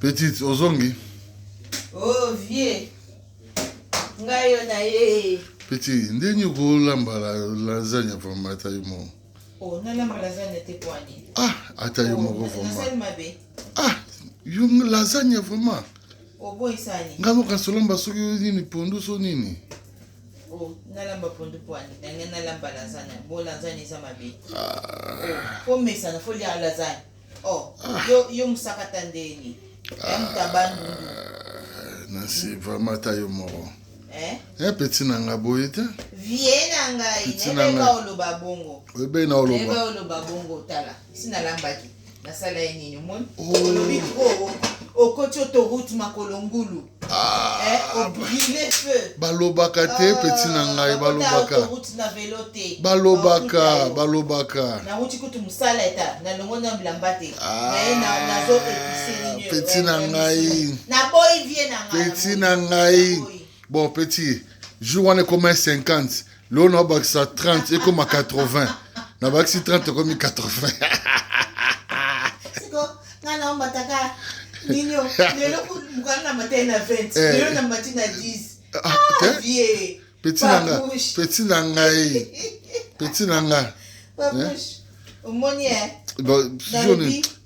Petite ozongi. Oh vieux. Ngai yo na ye. Petit ndenge okolamba lasagna vraiment ata yo moko. Oh nalamba lasagna te poani. Ah ata yo oh, moko vraiment. Nasali mabe. Ah yo lasagna vraiment. Oboyisani. Ngai moko asolamba soki nini pondu so nini. Oh, nalamba pondu poani nange nalamba lasagna bo lasagna eza mabe. Ah. Oh, fo mesana fo lia lasagna. Oh, ah. yo, yo musakata ndeni. Ah, mutaba ndundu. Nasi vraiment ata yo moko. Eh? Eh, petit na nga boye te. Vie na ngai, nayebeka oloba bongo. Oyebeki na oloba. Nayebeka oloba bongo, tala. Si nalambaki. Nasala ye nini omoni? Oh. Olobi trop. Okoti autoroute makolo ngulu. Ah, eh, obrile feu. Balobaka te ah, petit na ngai balobaka. Autoroute na velo te. Balobaka, balobaka. Nauti kutu mosala eta nalongo na bilamba te. Ah, naye nazo epise nini. Petit na ngai. Naboyi vie na ngai. Petit na ngai. Bon petit, jour wana ekoma 50, lelo naobakisa 30 ekoma 80. Nabakisi 30 ekomi 80. Siko nga na omataka nini lelo mokana na matai na 20 eh. lelo na mati na 10. Ah, ah vie. Petit na nga, petit na ngai. Petit na nga. Papouche. Omoni eh.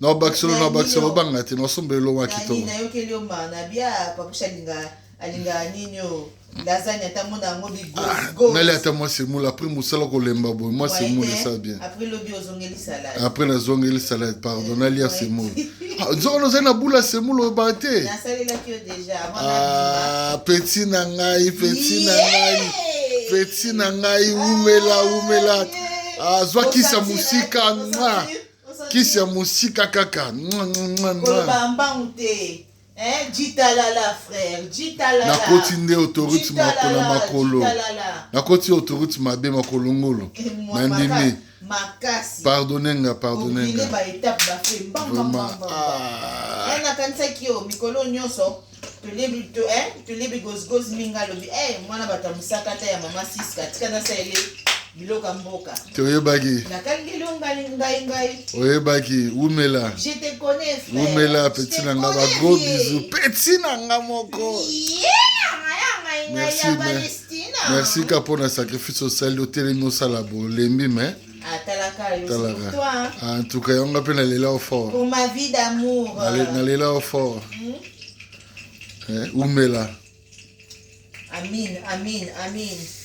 Naobakisa naobakisa obanga te naosomba eloko ya kitoko. Nayokeli yo ma na bia papouche alinga alingaka nini oyo lasagna ata mona yango bigosgos ah, nali ata mwa semoule après mosala kolemba boye mwa semoule esa bien après lobi ozongeli salade après nazongeli salade pardon nalia semoule ah, nzoko nozali na bula semoule oyeba te nasalelaki yo déjà ah, petit na ngai petit na ngai petit na ngai wumela wumela azwa kisi ya mosika mwa kisi ya mosika kaka koloba mbangu te Eh, jitalala frère, jitalala. Nakoti nde autoroute mako na makolo. Nakoti autoroute mabe makolo ngolo. Eh, Nandimi. Makasi. Pardonnez nga, pardonnez nga. Ba étape ba fait mbamba mbamba. Ah. Eh, nakanisaki yo mikolo nyonso tolebi to eh tolebi gosgos mingi alobi eh mwana bato ya mosaka ata ya mama siska tika nasalele biloko ya mboka toyebaki nakangeli yo ngai ngai ngai oyebaki wumela je te connais frère wumela petit na nga ba gros bisous petit na nga moko merci merci ka mpo na sacrifice osali otelemi osala bolembi mais atalaka yo talaka toi hein. en tout cas yango mpe nalela yo fort pour ma vie d'amour nalela yo fort hmm? eh, umela amin amin amin.